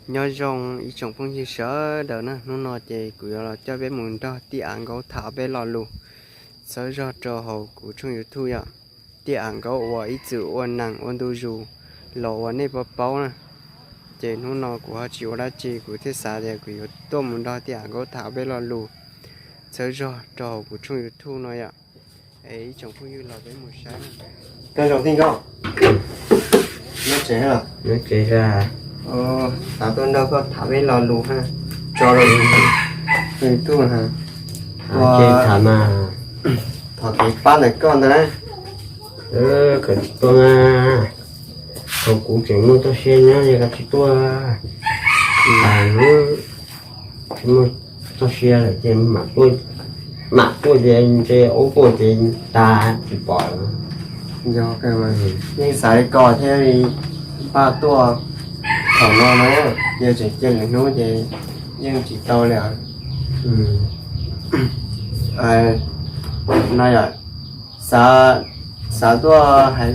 Nyob zoo ib tsoom phooj ywg sawv daws na, hnub no ces kuv yuav los coj peb mus nrog Tij Av Nkaub tham peb lo lus txhawb zog rau hauv kuv tshooj YouTube yom. Tij Av Nkaub uas ib txwm ua neeg ua ntu zus los uas nej paub paub na, ces hnub no kuv ho tsis ua dab tsi, kuv thiaj xav tias kuv yuav tuaj mus nrog Tij Av Nkaub tham peb lo lus txhawb zog rau hauv kuv tshooj YouTube no yom. Es ib tsoom phooj ywg los peb mus saib. Koj zoo Tij Nkaub, nyob tsev los? Nyob tsev. Xav tuaj nrog koj tham peb lo lus ha, tso rau YouTube ha. Ua tham mas. Thov kev pab ntawm koj ntag na. Koj tsis tuaj na, thaum kuv tseem muaj txoj sia nyob ces koj tsis tuaj. Hnub tsis muaj txoj sia lawm ces mam tuaj ces ntshe ub tuaj ces tas tsis pom lawm. Yog, yeej xav li ko thiaj li npaj tuaj thaum no na, yog tseem cia lwm hnub ces yeej tsis tau li. No yom, xav, xav tuaj hais,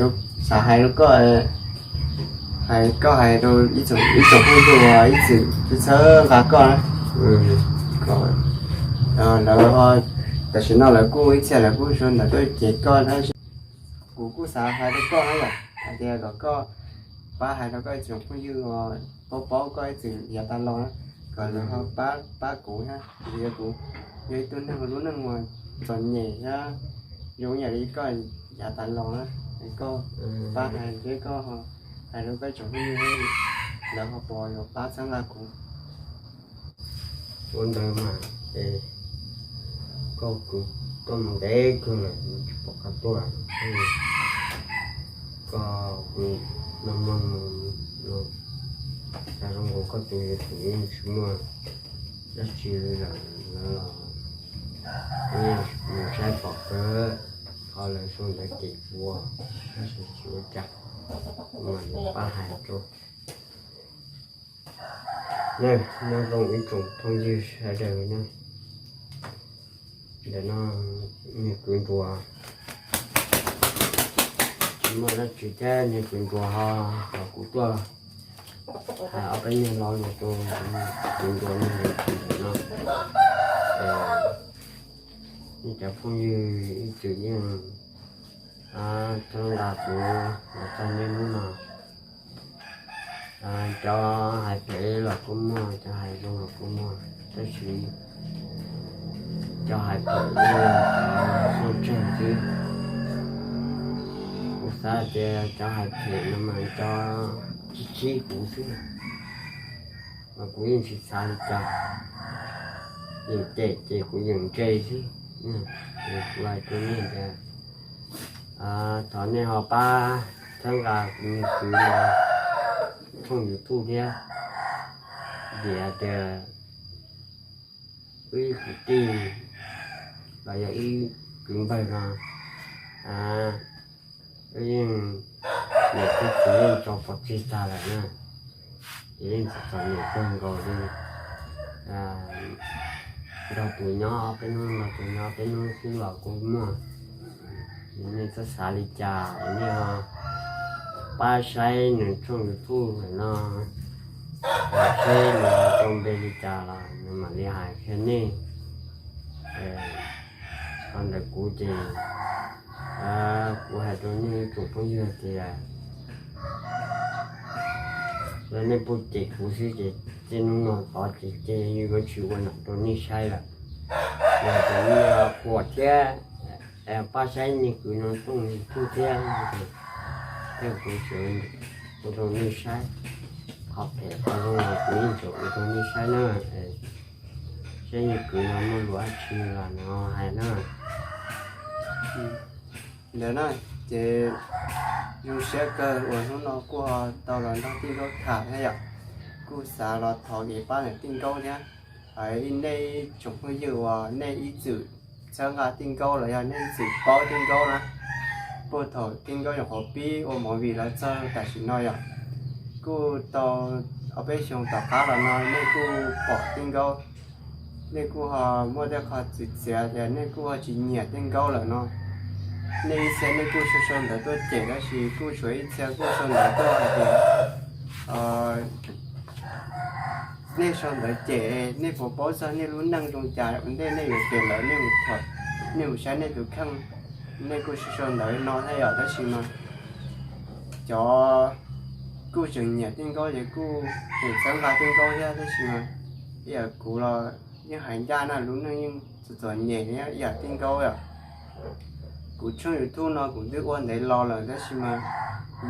xav hais rau koj, hais koj hais rau ib tsoom phooj ywg uas ib txwm txhawb nqa koj na. Lawv ho, tam sim no lawv kuj ib txhia lawv kuj sawv ntawm tuaj cem koj tab sis kuv kuj xav hais rau koj na yom, hais tias kom koj pab hais rau koj ib tsoom phooj ywg uas paub paub koj ib txwm yav tas los na, kom lawv ho pab, pab kuv na, vim yog kuv yog ib tug neeg lub neej uas txom nyem thiab zoo yam li koj yav tas los na, koj pab hais thiab koj hais rau koj ib tsoom phooj ywg, lawv ho puas yuav pab txhawb nqa kuv. Ua ntawd mas es koj kwv tuaj mus ntev kawg lawm tsis pom koj tuaj. Koj no mloog no, xav zoo nkaus koj tus YouTube yeej tsis muaj dab tsi li lawm, lawv los mus saib pom kawg, qhov lawv sau ntawv cem kuv tab sis tsis ua cas, kuv mam li pab hais rau. Nyob zoo ib tsoom phooj ywg sawv daws na, ntawm no niag kwv Nruas, tsis muaj dab tsi thiab niag kwv Nruas ho kom kuv tuaj hais ob peb niag lo lus rau kwv Nruas niag ntawm no. Nej cov phooj ywg ib txwm yeej txhawb nqa kuv los txog niaj hnub no. Cov hais phem los kuj muaj, cov hais zoo los kuj muaj, tab sis cov hais phem yog cov soj tseg xwb. Kuv xav tias cov hais phem no mas cov khib khib kuv xwb, mas kuv yeej tsis xav li cas. Yeem cem ces kuv yeem ntse xwb. Kuv hais rau nej tias thov nej ho pab txhawb nqa kuv niag kwv no tshooj YouTube thiab, vim hais tias wb ib kwv tij los yog ib kwv npawg no, wb yeej niam thiab txiv yeej tso pov tseg tag lawm na, ces yeej txom nyem kawg nkaus li. Nrog tus nyob peb hnub, nrog tus nyob peb hnub xwb los kuj muaj. Nej txhob xav li cas, nej ho pab saib nws tshooj YouTube no, saib nws tau npe li cas los nws mam li hais qhia nej. Ho ntawm kuv ces kuv hais rau nej ib tsoom phooj ywg tias yog nej pub cem kuv xwb ces tej hnub no tod ces ces yuav tsis ua nom rau nej saib lawm. Yog tias nej qhuas thiab pab saib niag kwv no tshooj YouTube thiab, thiab kuv tseem ua rau nej saib, qhov phem qhov zoo los kuv yeej tseem ua rau nej saib na. Saib niag kwv no muaj lus dab tsi los nws ho hais na. Ntawd na, ces zoo siab kawg uas hnub no kuj ho tau los nrog Tij Nkaub tham thiab yom. Kuj xav los thov kev pab ntawm Tij Nkaub thiab. Nej ib tsoom phooj ywg uas nej ib txwm txhawb nqa Tij Nkaub los yog nej ib txwm paub Tij Nkaub na, puag thaum Tij Nkaub nyuam qhuav pib ua movie los txog tam sim no yom, kuj tau ob peb xyoo tom qab los no nej kuj pom Tij Nkaub, nej kuj ho muaj tej qho txwv txiav tias nej kuj ho tsis nyiam Tij Nkaub lawm no. Nej ib txhia nej kuj sau sau ntawv tuaj cem tab sis kuj tshuav ib txhia kuj sau ntawv tuaj hais tias Nej sau ntawv cem nej puas paub txog nej lub neej zoo cas ua ntej nej yuav cem lawv, nej mus thuam, nej mus saib nej tus kheej, nej kuj sau ntawv no thiab yom. Tab sis mas cov kuj tseem nyiam Tij Nkaub ces kuj tseem txhawb nqa Tij Nkaub thiab, tab sis mas ib yam kuv los yeej hais ncaj na, lub neej yeej txom txom nyem thiab ib yam Tij Nkaub yom. Kuv tshooj YouTube no kuv twb ua ntev los lawm tab sis mas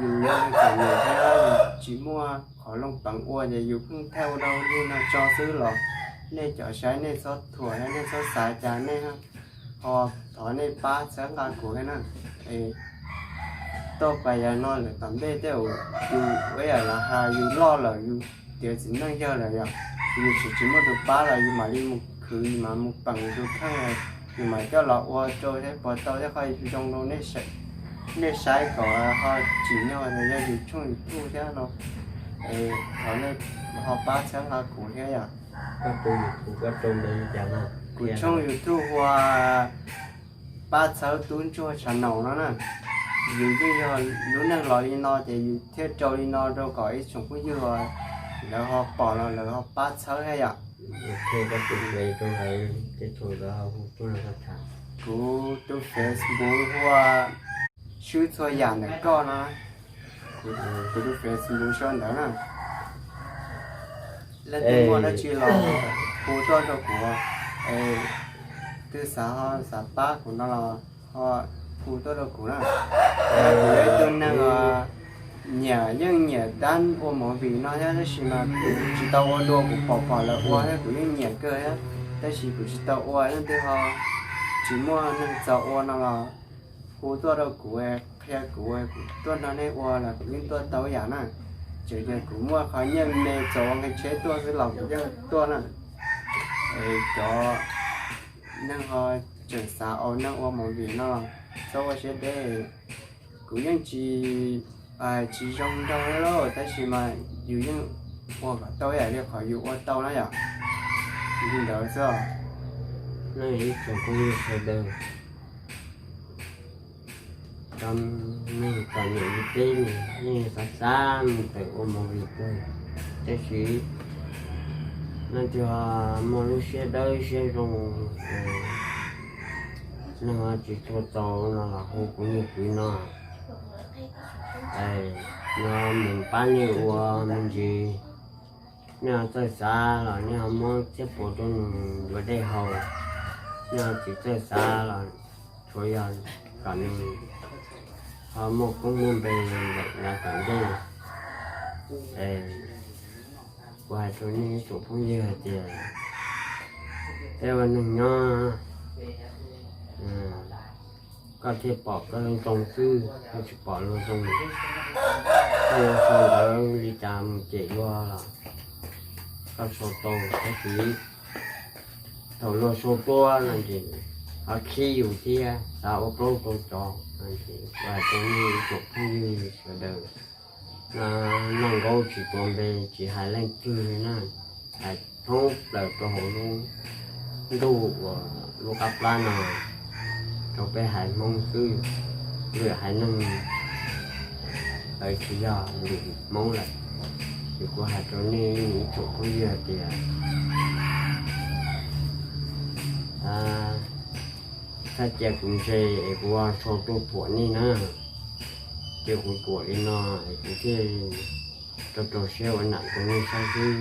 yus yog neeg txom nyem thiab yus tsis muaj qhov looj peev ua ces yus pheej thaij ua dau li no tso xwb los nej cov saib nej txhob thuam thiab nej txhob xav cas nej ho thov nej pab txhawb nqa kuv thiab na. Es tau pas yam no lawm tom ntej tej zaum yus ua yam los has yus loj lawm yus tiav txiv neej yawg lawm yom, yus tseem tsis muaj tus pab los yus mam li mus khwv yus mam mus peem yus tus kheej, yus mam coj los ua rau thiab puas tau thiab qhov zoo rau nej saib kom ho tsim nyog yog yus tshooj YouTube thiab no. Es thov nej ho pab txhawb nqa kuv thiab yom. Kuv tshooj YouTube hu ua Pab Txhawb Tub Ntsuag channel no na. Yus yeej yog lub neej los li no ces yus thiaj rau li no rau kom ib tsoom phooj ywg lawv ho pom los lawv ho pab txhawb thiab yom. Kuv tus Facebook hu ua Swb Txhua Yam ntawm koj no. Kuv tus Facebook sau ntawd na. Leej twg muaj dab tsi los hu tuaj rau kuv, es twg xav ho xav pab kuv no los ho hu tuaj rau kuv na. Kuv yog ib tug neeg nyiam, yeej nyiam dab ua movie no thiab tab sis mas kuv tsis tau ua dua, kuv pom pom lawv ua thiab kuv yeej nyiam kawg thiab, tab sis kuv tsis tau ua. Leej twg ho tsis muaj neeg txaus ua no los hu tuaj rau kuv, qhia kuv, kuv tuaj nrog nej ua los kuv yeej tuaj tau yam na. Tseem tias kuv muaj qhov nyiaj me txaus ua nqi tsheb tuaj xwb los kuv yeej tuaj na. Es cov neeg ho tseem xav ua neeg ua movie no txhob ua siab deb. Kuv yeej tsis, tsis zoo nraug li lauj, tab sis mas yus yeej ua kom tau ib yam li qhov yus ua tau na yom. Li ntawd xwb. Leej ib tsoom phooj ywg sawv daws, cov neeg txom nyem li peb ne yeej xav xav mus tawm ua movie kawg, tab sis leej twg muaj lub siab dawb siab zoo, neeg tsis tshua txaus no los hu kuv niag kwv no, no mus pab nej ua me ntsis. Nej ho txawj xav los nej ho muab txhiab puav rau nws yuav dej haus. Nej ho tsis txawj xav los tsuav yog kom nws ho muaj koob muaj npe ntawm yav tom ntej. Kuv hais rau nej ib tsoom phooj ywg hais tias peb ua neeg nyob, koj thiaj pom koj zoo zoo xwb, koj tsis pom luag zoo. Koj yuav sau ntawv li cas mus cem luag los koj sau tau, tab sis thaum luag sau tuaj no ces ho khib yus thiab xav ua plaub rau cov no ces kuv hais rau nej ib tsoom phooj ywg sawv daws, no Noj Nkaub tsis tuav npe tsis hais leej twg li na, hais thoob plaws rau hauv lub ntuj uas lub qab plab no rau peb haiv Hmoob xwb, lwm haiv neeg lawv tsis yog lwm Hmoob lawm. Ces kuv hais rau nej ib tsoom phooj ywg tias txhob cia kuv ntse es kuv sau tuaj thuam nej na. Cia kuv thuam li no es kuv thiaj rau rau siab ua nam rau nej saib xwb.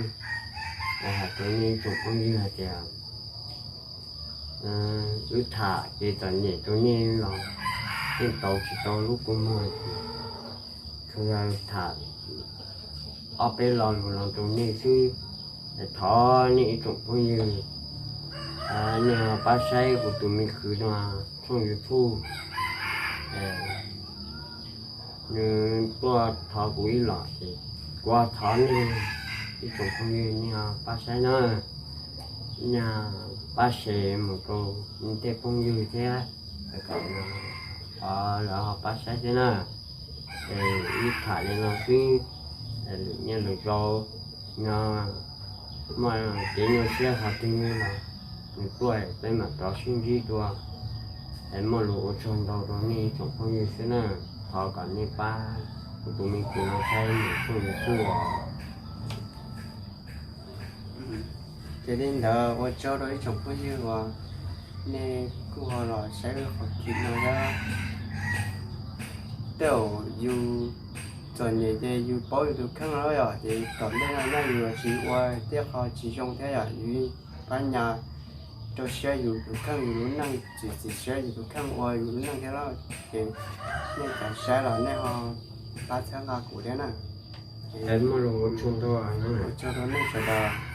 Es hais rau nej ib tsoom phooj ywg hais tias wb tham ces txom nyem rau nej los yeej tau tsis tau lub kua muag ces tsuas yog tham ob peb lo lus no rau nej xwb. Es thov nej ib tsoom phooj ywg, nej ho pab saib kuv tus me kwv no tshooj YouTube, nws tuaj thov kuv ib los ces kuv ho thov nej ib tsoom phooj ywg nej ho pab saib na, nej pab share mus rau nej tej phooj ywg thiab, kom lawv ho pab saib thiab na. Es wb tham li no xwb, lwm niaj lwm zaus no muaj kev nyuaj siab qhov twg los nws tuaj peb mam rov sib ntsib dua. Es muaj lus ua tsaug ntau rau nej ib tsoom phooj ywg xwb na, thov kom nej pab kuv tus me kwv no saib nws tshooj YouTube os. Ces li ntawd ua tsaug rau ib tsoom phooj ywg uas nej kuj ho los saib lub qhov kis no thiab. Tej zaum yus txom nyem ces yus paub yus tus kheej los yom, ces tom ntej no yog yus tsis ua tej qho tsis zoo thiab yom, yus pab nyas rau siab yus tus kheej yus lub neej, txiav txim siab yus tus kheej ua yus lub neej thiab lauj. Ces nej cov saib los nej ho pab txhawb nqa kuv thiab na. Ua tsaug rau nej sawv daws.